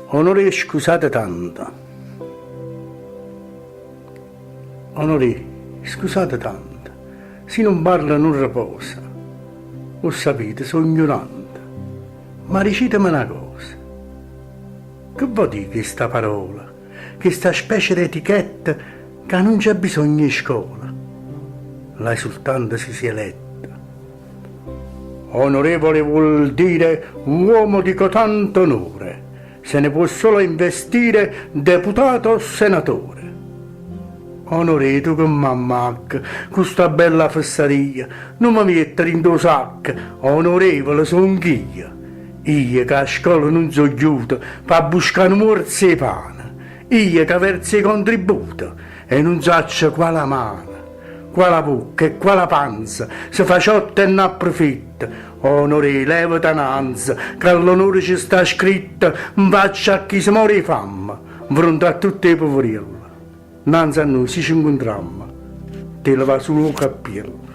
Onoré scusate tanto. Onoré scusate tanto, si nun parlo nun reposo, 'o ssapite, so' gnurante, ma diciteme na cosa, che vo' di' chesta parola, chesta specie d'etichetta ca nun c'è bisogno 'e scola, l'hai sultanto si si' eletta. Onorevole vuol dire uomo di cotanto onore, se ne può solo investire deputato o senatore. Onoré, tu che m'ammacche cu sta bella fessaria, nun me miette dint' 'o sacco, onorevole songh'io. Io ca 'a scola nun so' ghiuto p'abbuscà nu muorzo 'e pane, io ca verzo 'e contributi e nun saccio quala mano. Quala vocca e quala panza, se fa ciotta e n'approfitta, Onoré, levate 'a nanze, ca ll'onore ce sta scritto 'nfaccia a chi se more 'e famma, 'nfronte a tutt' 'e puverielle. Nnanze a nuje si ce 'ncuntrammo, t'hê levà sulo 'o cappiello.